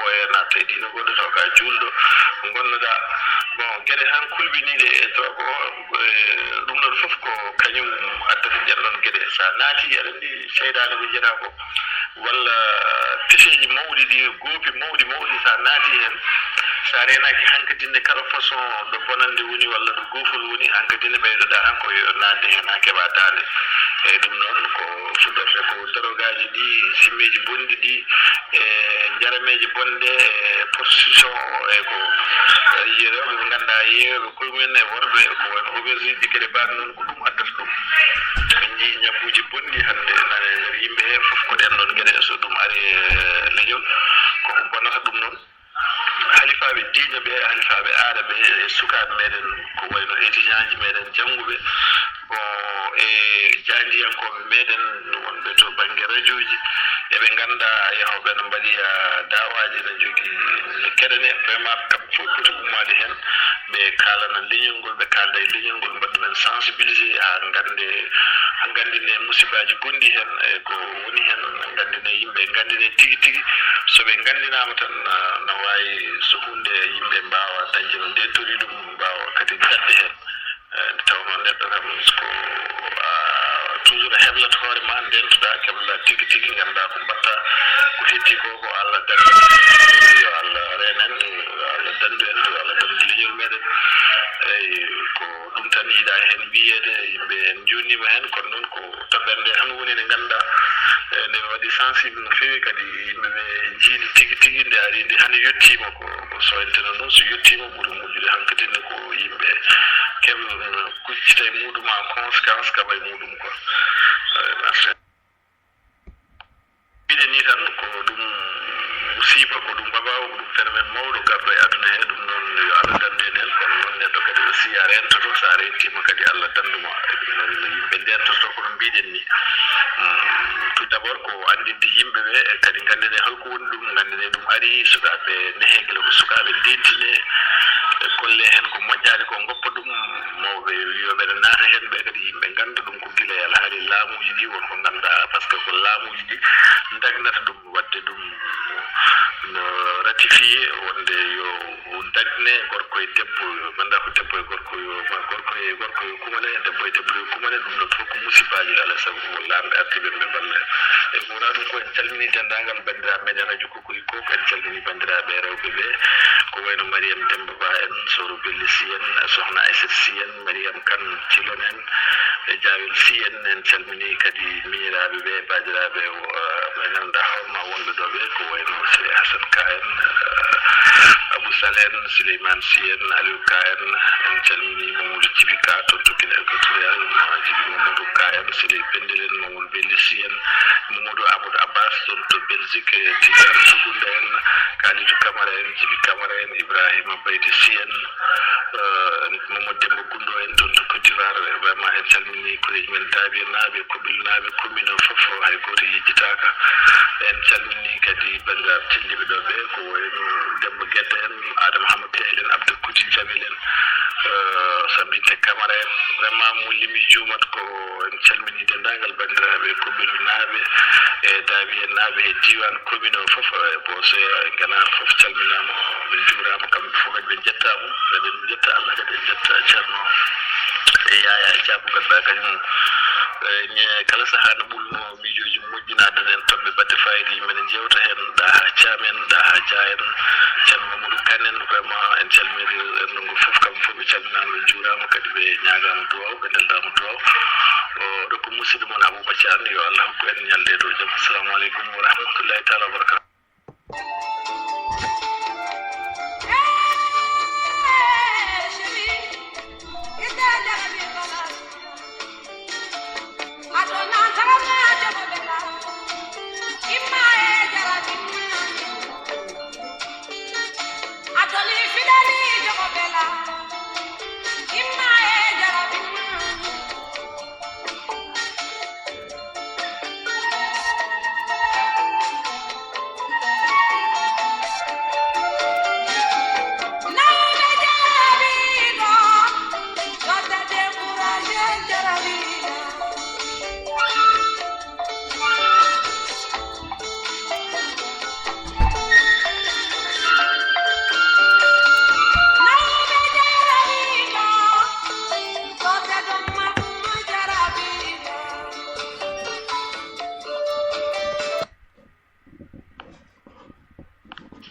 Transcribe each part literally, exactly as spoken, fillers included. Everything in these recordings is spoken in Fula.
Ko e naatde e diina goɗɗo taw ka juulɗo ngonnoɗaa. Bon, geɗe tan kulɓiniiɗe e taw ko, e, ɗum ɗon fof ko kañum addata ɗen ɗon geɗe. So a naati, aɗa anndi seyɗaane ko jeyata ko, walla peseeji mawɗi ɗi, goopi mawɗi mawɗi, so a naati heen, so a reenaaki hankadinne kala façon ɗo bonannde woni walla ɗo goofol woni, hankadinne ɓeydoɗaa tan ko yo naatde heen haa keɓa daande. Eeyi, ɗum noon ko fuɗɗorte ko dorogaaji ɗi, simmeeji bonɗi ɗi, e njarameeji bonɗe, e prostitution o, e ko, e rewɓe ɓe ngannduɗaa yeeyooɓe koye mumen e worɓe, ko wayno auberge uji, geɗe mbaɗe noon, ko ɗum addata ɗum. En njii ñabbuuji bonɗi hannde nana e nder yimɓe he, fof ko ɗen ɗon geɗe, so ɗum ari e leñol, koko bonata ɗum noon. Halifaaɓe diina ɓe, halifaaɓe aada ɓe, e sukaaɓe meɗen, ko wayno étudiant ji meɗen jannguɓe, bon, e jaandiyankooɓe meɗen wonɓe to bannge rajooji, eɓe ngannda yahooɓe no mbaɗi, ah, dawaaji, ene jogii keɗene, vraiment, kamɓe fof poti ummaade heen, ɓe kaalana leñol ngol, ɓe kaalda e leñol ngol, mbaɗa ɗumen sensibilisé, haa ngannde, haa nganndine musibaaji gonɗi heen, e ko woni heen, nganndine yimɓe, nganndine tigi tigi. So ɓe nganndinaama tan, ah, na waawi so huunde yimɓe mbaawa dañde no nde tori ɗum, mbaawa kadi dañde heen. Eh, nde tawnoo neɗɗo kam ko, ah, toujours a heblat hoore ma, ndentoɗaa, keɓla tigi tigi, ngannda ko mbaɗta, ko heddi ko, ko Allah dandu, yo Allah reen en, yo Allah dandu en, yo Allah dandu leñol meɗen. Eyi, ko ɗum tan yiɗaa heen wiyeede, yimɓe en njuutniima heen, kono noon ko toɓɓere nde tan woni nde ngannduɗaa, eh, nde waɗi sensible no feewi, kadi yimɓe ɓe njiini tigi tigi nde ari, nde hannde yettiima ko, ko soynteno noon, so yettiima ɓuri moƴƴude hankadi ne ko yimɓe keɓa kuccita e muɗum en conséquence kaɓa e muɗum quoi. Eh, merci. Mbiɗen ni tan ko ɗum musiba, ko ɗum babaw, ko ɗum phénomène mawɗo garɗo e aduna he, ɗum noon yo Allah dandu en heen, kono noon neɗɗo kadi aussi a rentoto, so a rentiima kadi Allah dandu ma. E ɗum noon no yimɓe ndentoto kono mbiɗen ni. Mm, tout d'abord ko anndinde yimɓe ɓe, e kadi nganndine holko woni ɗum, nganndine ɗum ari, sukaaɓe nehe gila ko sukaaɓe ndentine, ɓe kolle heen ko moƴƴaani ko ngoppa ɗum, mawɓe wiyooɓe ne naata heen ɓe kadi yimɓe ngannda ɗum ko gila e alhaali laamuuji ɗi won ko ngannda, par ce que ko laamuuji ɗi ndagnata ɗum, waɗde ɗum no ratifié wonde yo dagne gorko e debbo, yo ngannda ko debbo e gorko yo, gorko e gorko yo kumane, debbo e debbo yo kumane, ɗum ɗon fof ko musibaaji, alaa sago ko laamɓe ardiiɓe ɓe mballa. E ko wona ɗum ko en calmini denndaangal banndiraaɓe meɗen radio Kokorik ko, en calmini banndiraaɓe rewɓe ɓe, ko wayno Mariam Demba Ba en, Soro Belli Sy en, Sohna Aissata Sy en, Mariam Kane Thilon en, e Jaawel Sy en, en calmini kadi miñiraaɓe ɓe, baajiraaɓe, o, eh, ɓe ngannduɗaa hoorema wonɓe ɗo ɓe, ko wayno Siré Hassane Ka en, eh, Abou Sall en, Souleymane Sy en, Aliou Ka en, en calmini Mamadou Djibi Ka toon to Guinée Équatoriale, Djibi Mamadou Ka en, Siré Pendel en, Mamadou Belli Sy en, Mamadou Amadou Abbas toon to Belgique, eh, Tidiane Sougou en, Kalidou Camara en, Djibi Camara en, Ibrahima Baydi Sy en, eh, Mamadou Demba Gundo en toon to Côte d'Ivoire, vraiment en calmini koreeji men Daabiyanaaɓe, Kobilnaaɓe, commune o fof, hay gooto yejjitaaka. En calmini kadi banndiraaɓe tedduɓe ɗo ɓe, ko wayno Demba Gedda en, Adama Hamma Teel en, Abdou Kouti Jamil en, eh, Sambinte Camara en. Vraiment mo limi juumat ko en calmini denndaangal banndiraaɓe Kobilnaaɓe e Daabiyanaaɓe e diiwaan commune o fof, e Boosoya e Ganaar fof calminaama, ɓe njuuraama, kamɓe fof kadi ɓe njettaama. Kadi en njetta Allah, kadi en njetta Ceerno e Yaaya e Jaabu Gadda kañum. E ñe-, kala sahaa no ɓulno miijooji moƴƴinaaɗo en toɓɓe baɗɗe faayiida, yimɓe ne njeewta heen, Ɗaha Caam en, Ɗaha Dia en, Ceerno Mamadou Kane en, vraiment en calminii renngo ngoo fof, kamɓe fof ɓe calminaama, ɓe njuuraama, kadi ɓe ñaagaama duwaaw, ɓe neldaama duwaaw. O, ɗo ko musidɗo mon Abouba Thiam, yo Allah hokku en ñalnde dow jam. Assalamu aleykum wa rahmatullahi taala wa barakatuh.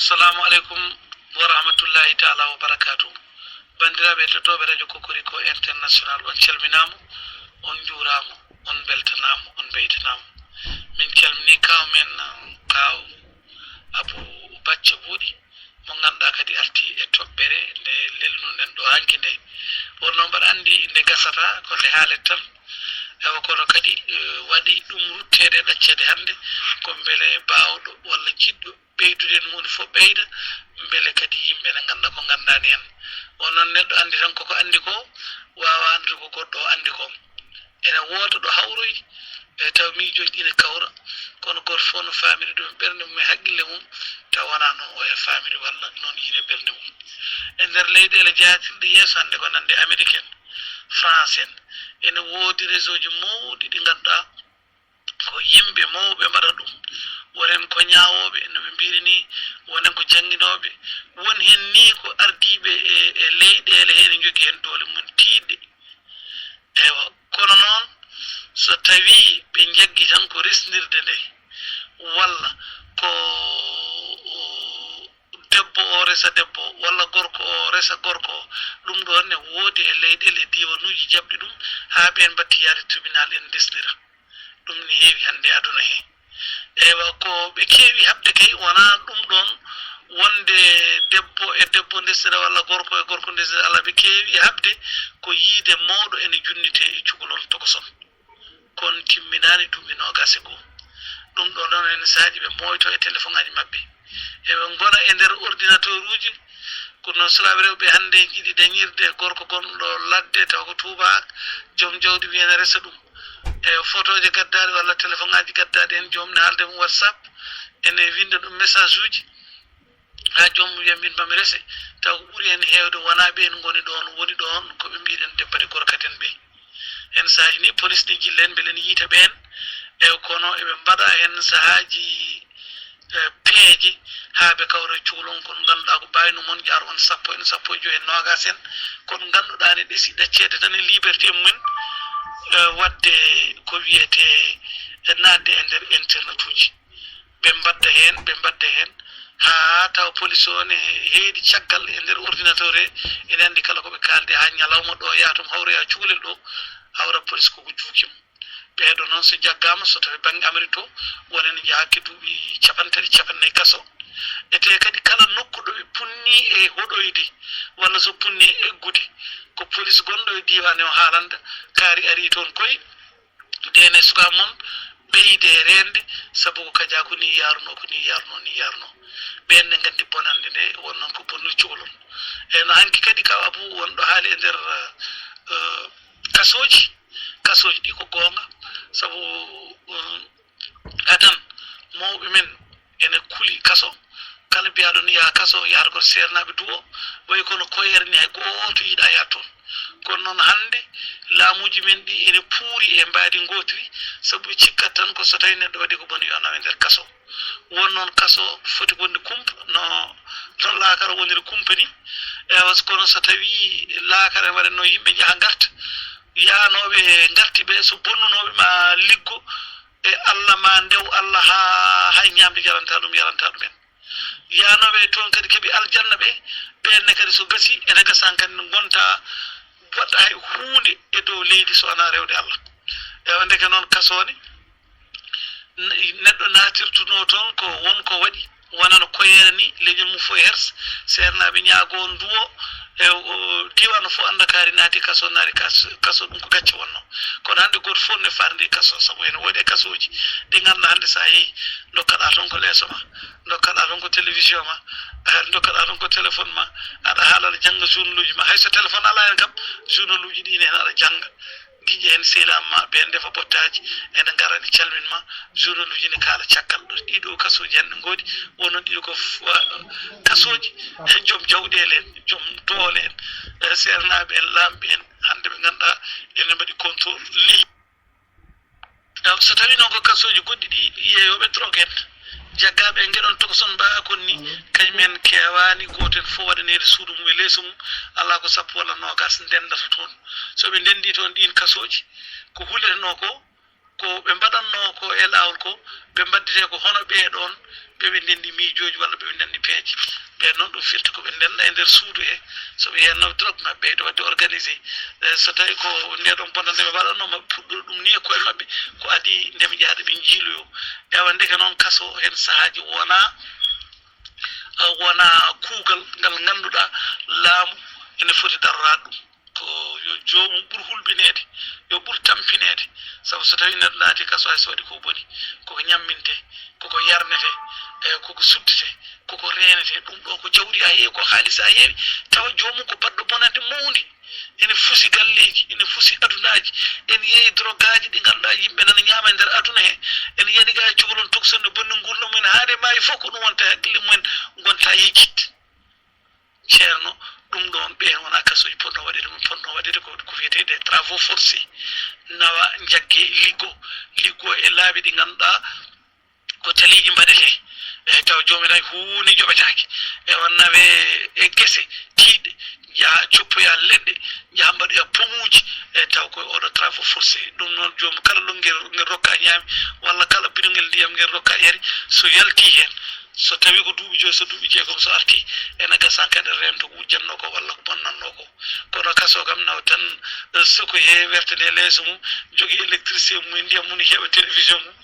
Assalamu aleykum wa rahmatullahi taala wa barakaatu. Banndiraaɓe heɗotooɓe Radio Kokoriko International, on calminaama, on njuuraama, on mbeltanaama, on mbeytanaama. Min calminii kaaw men, kaaw Abu Bacca Buuɗi, mo ngannduɗaa kadi arti e toɓɓere nde lelnuɗen ɗo hanki nde. Wonno mbaɗa anndi nde gasata, ko nde haalet tan. Ewa, kono kadi, eh, waɗi ɗum rutteede e ɗacceede hannde, ko mbele baawɗo walla jiɗɗo ɓeydude en huunde fof ɓeyda, mbele kadi yimɓe ne ngannda ko nganndaani en. O noon neɗɗo anndi tan koko anndi ko, waawa anndude ko goɗɗo o anndi ko. Ene wooda ɗo hawroyi, e taw miijooji ɗi ne kawra, kono gooto fof no faamiri ɗum e ɓernde mum e haqqille mum, taw wonaa noon o e faamiri walla noon yiide ɓernde mum. E nder leyɗeele jaatirɗe yeeso hannde ko nande Amerique en, France en, ene woodi réseau ji mawɗi ɗi ngannduɗaa ko yimɓe mawɓe mbaɗa ɗum. Wonen ko ñaawooɓe, no ɓe mbiri ni, wonen ko jannginooɓe, won heen ni ko ardiiɓe e, e leyɗeele heen, njogii heen doole mum tiiɗɗe. Eywa, kono noon, so tawii ɓe njaggi tan ko resndirde nde, walla ko debbo o resa debbo, walla gorko o resa gorko, ɗum ɗoon ne woodi e leyɗeele e diiwanuuji jaɓɗi ɗum, haa ɓeen mbatti yaade tribunal en ndesnira. Ɗum ne heewi hannde e aduna he. Eywa, ko ɓe keewi haɓde kay, wonaa ɗum ɗoon wonde debbo e debbo ndesnira walla gorko e gorko ndesnira, alaa, ɓe keewi haɓde ko yiide mawɗo ene junnitee e cukalon tokoson. Kono timminaani duuɓi noogaas e goo. Ɗum ɗoo noon, ene saaji ɓe mooyto e telefoŋaaji maɓɓe. Eɓe ngona e nder ordinatooruuji, kono noon, sukaɓe rewɓe hannde njiɗi dañirde gorko gonɗo ladde, taw ko tuubaako, joom jawdi wiya ene resa ɗum. E fotooje gaddaaɗe walla telefoŋaaji gaddaaɗi en, joom ne haalda e mum WhatsApp, ene winnda ɗum message uji, haa joom mum wiya min mami rese, taw ko ɓuri heen heewde wonaa ɓeen ngoni ɗoon, woni ɗoon ko ɓe mbiɗen debbo de gorko en ɓe. Heen saaji ni, polis ne jilla en mbele ene yiita ɓeen, e kono eɓe mbaɗa heen sahaaji, e, peeje haa ɓe kawra e cukalon kon ngannduɗaa ko baawino mon ƴaar on sappo en, sappo e joy en, noogaas en, kon ngannduɗaa ne ɗesi ɗacceede tan e liberté mumen, e, waɗde ko wiyetee, e, naatde e nder internet uji. Ɓe mbadda heen, ɓe mbadda heen, haa tawa polis o ne heedi caggal e nder ordinateur he, ene anndi kala ko ɓe kaaldi, haa ñalawma ɗo yaha toon hawroya cukalel ɗo, hawra polis koko juuki mo. Ɓeeɗo noon, so jaggaama, so tawii bannge Amerik to, wonani njahaaki duuɓi capanɗe tati, capanɗe nayi kaso. Etee kadi kala nokku ɗo ɓe punni e hoɗoyde, walla so punni e eggude, ko polis gonɗo e diiwaan he o haalanta, kaari arii toon koy, ndeen e suka mon, ɓeyde reende, sabu ko kajaa ko ni yaarunoo, ko ni yaarunoo, ni yaarunoo. Ɓeen ne nganndi bonannde nde, won noon ko bonnir cukalon. E no hanki kadi, kaw Abu, won ɗo haali e nder, eh, kasooji. Kasooji ɗi ko goonga, sabu, um, adan mawɓe men ene kuli kaso. Kala mbiyaaɗo ne yaha kaso, yahata ko seernaaɓe duwo, wayi kono koyeere ni hay gooto yiɗaa yaha toon. Kono noon hannde, laamuuji men ɗi ene puuri e mbaadi ngootiri, sabu ɓe cikkat tan ko so tawii neɗɗo waɗi ko boni yo nawe nder kaso. Won noon kaso foti wonde kumpa, no, no laakara woniri kumpa ni. Ewa, kono so tawii laakara waɗatnoo yimɓe njaha ngarta, yahanooɓe ngarti ɓe, so bonnunooɓe ma liggo, e Allah ma ndew Allah haa hay ñaamde jaranta ɗum, yaranta ɗumen. Yahanooɓe toon kadi keɓi aljanna ɓe, ɓeen ne kadi so gasi, ene gasa han kadi ngonta waɗa hay huunde e dow leydi so wonaa rewde Allah. Ewa, ndeke noon kaso ne, n-, neɗɗo naatirtunoo toon ko won ko waɗi, wonano koyeere ni, leñol mum fof e hersa, seernaaɓe ñaagoo nduwo, e o, diiwaan fof annda kaari naati kaso, naati kas-, kaso, ɗum ko gacce wonnoo. Kono hannde gooto fof ne farndi kaso, sabu ene woodi e kasooji ɗi ngannduɗaa hannde so a yehii, ndokkaɗaa toon ko leeso ma, ndokkaɗaa toon ko télévision ma, eh, ndokkaɗaa toon ko téléphone ma, aɗa haala aɗa jannga journaluuji ma. Hay so téléphone alaa heen kam, journaluuji ɗi ne heen aɗa jannga. Giƴe heen sehilaaɓe ma ɓe ndefa bottaaji, ene ngara ene calmin ma, journaluuji ne kaala caggal ɗo. Ɗiɗo kasooji hannde ngoodi, wonno ɗiɗo ko f-, wa-, kasooji, eh, joom jawɗeele en, joom doole en, eh, seernaaɓe en, laamɓe en, hannde ɓe ngannduɗaa ene mbaɗi contrôle leydi. Taw so tawii noon ko kasooji goɗɗi ɗi, yeeyooɓe drogue en, jaggaaɓe e ngeɗon tokoson mbaɗa kon ni, kañum en keewaani gooto heen fof waɗaneede suudu mum e leeso mum, alaa ko sappo walla noogaas ndenndata toon. So ɓe ndenndii toon ɗiin kasooji, ko hulletenoo ko, ko ɓe mbaɗatnoo ko e laawol ko, ɓe mbaddetee ko hono ɓee ɗoon, ɓe ɓe ndenndi miijooji walla ɓe ɓe ndenndi peeje. Ɓeen noon ɗum firti ko ɓe ndenna e nder suudu he, so ɓe yiyatno drogue maɓɓe ɓeydo waɗde organisé. Eh, so tawii ko ndee ɗoon bonannde ɓe mbaɗatnoo maɓɓe puɗɗude ɗum nii e koye maɓɓe, ko adii nde ɓe njahata ɓe njiiloyoo. Ewa, ndeke noon kaso heen sahaaji wonaa, eh, wonaa kuugal ngal ngannduɗaa laamu ene foti daroraade ɗum. Ko yo joomum ɓur hulɓineede, yo ɓur tampineede. Sabu so tawii neɗɗo naati kaso, hay so waɗi ko boni, koko ñammintee, koko yarnetee, e koko suddetee, koko reenetee. Ɗum ɗo ko jawdi a heewi, ko haalis a heewi, tawa joomum ko baɗɗo bonannde mawnde. Ene fusi galleeji, ene fusi adunaaji, ene yeeyi drogaaji ɗi ngannduɗaa yimɓe nana ñaama e nder aduna he. Ene yani gaa e cukalon tokosonde bonni nguurndam mum en, haa nde maayi fof ko ɗum wonta e hakkille mum en, ngonta yejjitde. Ceerno, ɗum ɗoon, ɓeen wonaa kasuuji potnoo waɗeede, ɗum potnoo waɗeede ko ko wiyetee des travaux forcés. Nawa, njagge, liggo, liggo e laabi ɗi ngannduɗaa ko taliiji mbaɗetee. E taw joomum en hay huunde joɓetaake. Ewa, nawe e gese tiiɗɗe, njaha coppoya leɗɗe, njaha mbaɗoya pomuuji, e taw koye oɗo travaux forcés. Ɗum noon, joomum kala lonngel ngel rokka ñaami, walla kala bidongel ndiyam ngel rokka yari, so yaltii heen, so tawii ko duuɓi joyi, so duuɓi jeegom so artii, ene gasa kadi reento ko wujjatnoo ko walla ko bonnatnoo ko. Kono kaso kam nawa tan, eh, so ko he werte nde leeso mum, jogii électricité mum e ndiyam mum, heɓa télévision mum,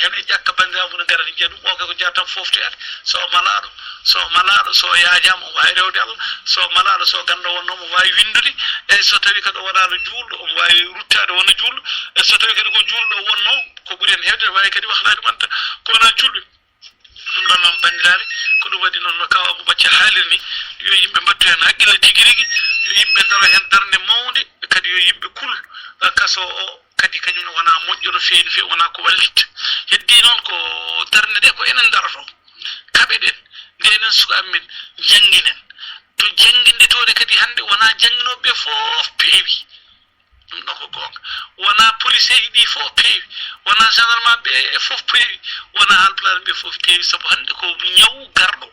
ene ƴakka banndiraaɓe mum, ne ngara ne njiya ɗum, o kay ko njaha tan fooftoyat. So o malaaɗo, so o malaaɗo, so o yaajaama, omo waawi rewde Allah, so o malaaɗo, so o ganndo wonnoo, omo waawi winndude, eyi so tawii kadi o wonaano juulɗo, omo waawi ruttaade wona juulɗo, e so tawii kadi ko juulɗo o wonnoo, ko ɓuri heen heewde, ne waawi kadi wahlaade manta ko wonaa juulɓe. Ɗum ɗoon noon, banndiraaɓe, ko ɗum waɗi noon no Kaaw Abuu Bacca haaliri ni, yo yimɓe mbattu heen hakkille tigi rigi, yo yimɓe ndaro heen darnde mawnde, kadi yo yimɓe kul, eh, kaso o kadi kañum ne wonaa moƴƴo no feewi no feewi, wonaa ko wallitta. Heddii noon ko darnde nde ko enen ndaroto, kaɓeɗen, ndenen sukaaɓe men, njannginen. To jannginde toon ne kadi hannde wonaa jannginooɓe ɓe fof peewi. Ɗum ɗo ko goonga. Wonaa poliseeji ɗi fof peewi, wonaa gendarme ɓe fof peewi, wonaa haalpulaar ɓe fof peewi, sabu hannde ko ñawu garɗo.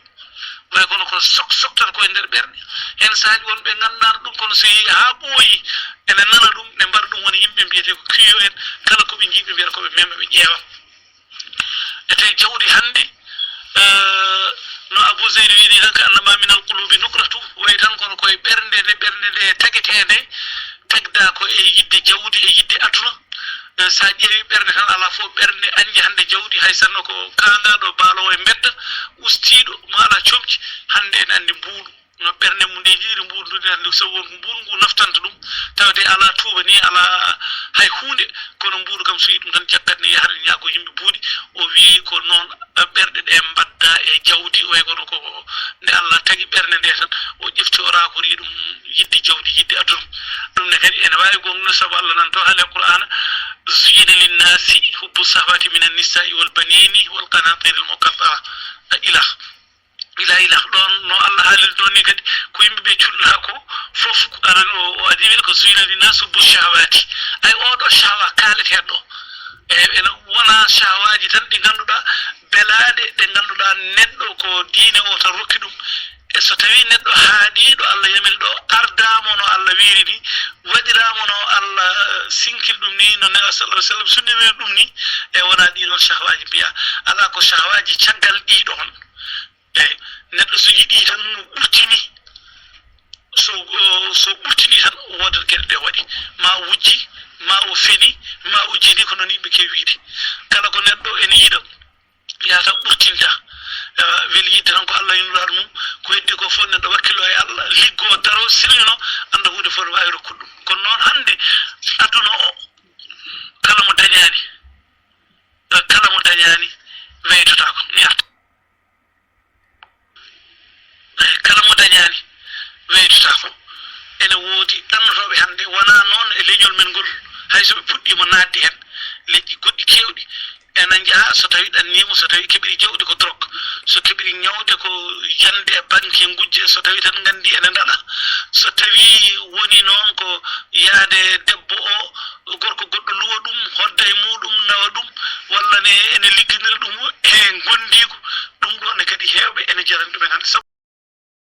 Way kono ko sok soktata ko e nder ɓerɗe. Heen sahaaji won ɓe nganndaano ɗum, kono so yehi haa ɓooyi, ene nana ɗum, ne mbaɗa ɗum woni yimɓe mbiyetee ko kiyo en, kala ko ɓe njii ɓe mbiyata ko ɓe mema, ɓe ƴeewa. E tawi jawdi hannde, eh, no Abu Zeydi wiyi ni tan, "Ka annama minal qulubi nukratu", wayi tan kono koye ɓernde nde, ɓernde nde tagetee nde, tagda ko e yiɗde jawdi, e yiɗde aduna. Eh, so a ƴeewi ɓernde tan, alaa fof ɓernde añde hannde jawdi, hay sinno ko kaangaɗo baalowo e mbedda, ustiiɗo mo alaa comci, hannde ene anndi mbuuɗu. No ɓernde mum nde yiɗiri mbuuɗu ndu, nde anndi sabu won ko mbuuɗu ngu naftanta ɗum, tawde alaa tuuba ni, alaa hay huunde, kono mbuuɗu kam so yiɗi ɗum tan, jaggat ni yahata ñaago yimɓe buuɗi. O wiyi ko noon ɓerɗe ɗe mbadda e jawdi, way kono ko nde Allah tagi ɓernde nde tan, o ƴefti o raakori ɗum yiɗde jawdi, yiɗde aduna. Ɗum ne kadi ene waawi gonɗude, sabu Allah nan to haali Qur'aana, "Zuyyina linnasi hubbu shahawati minan nisa'i wal banini wal qanatiril muqattara ila." Ila, ila, ɗoon no Allah haaliri ɗoon ni kadi, ko yimɓe ɓe cuɗɗaa ko fof, aɗa o, o adii wiyde ko "Zuyyina linnaasi hubbu shahawaati." Ay, oo ɗoo shahawa kaaleteeɗo ɗo, e, ene wona shahawaaji tan ɗi ngannduɗaa belaaɗe, ɗe ngannduɗaa neɗɗo ko diine o tan rokki ɗum. E so tawii neɗɗo haaɗii ɗo Allah yamiri ɗo, ardaama no Allah wiiri ni, waɗiraama no Allah sinkiri ɗum ni, no Neɗɗo sallallahu alaihi wasallam sunniri ɗum ni, e wona ɗii ɗoon shahawaaji mbiyaa. Alaa ko shahawaaji caggal ɗii ɗoon. Eyi, neɗɗo so yiɗii tan, ɓurtini, so, o, so ɓurtini tan, woodat geɗe ɗe waɗi. Ma o wujji, ma o feni, ma o jeni, ko noon yimɓe keewi wiyde. Kala ko neɗɗo ene yiɗa, yaha tan ɓurtinta. Eh, weli yiɗde tan ko Allah e Nulaaɗo mum, ko heddi ko fof neɗɗo wakkilo e Allah, liggo, daro, sellino, annda huunde fof ne waawi rokkude ɗum. Kono noon hannde, aduna o, kala mo dañaani, eh, kala mo dañaani, weytotaako, mi arta. Eyi, kala mo dañaani, weytotaako. Ene woodi ɗannotooɓe hannde, wonaa noon e leñol men ngol, hay so ɓe puɗɗiima naatde heen. Leƴƴi goɗɗi keewɗi ene njaha, so tawii ɗanniima, so tawii keɓiri jawdi ko drogue, so keɓiri ñawde ko yande e banque ngujje, so tawii tan nganndi ene ndaɗa, so tawii woni noon ko yahde debbo o, gorko goɗɗo luwa ɗum, hodda e muuɗum, nawa ɗum, walla ne ene ligginira ɗum e ngonndiigu, ɗum ɗoon ne kadi heewɓe ene jarani ɗumen hannde. Sabu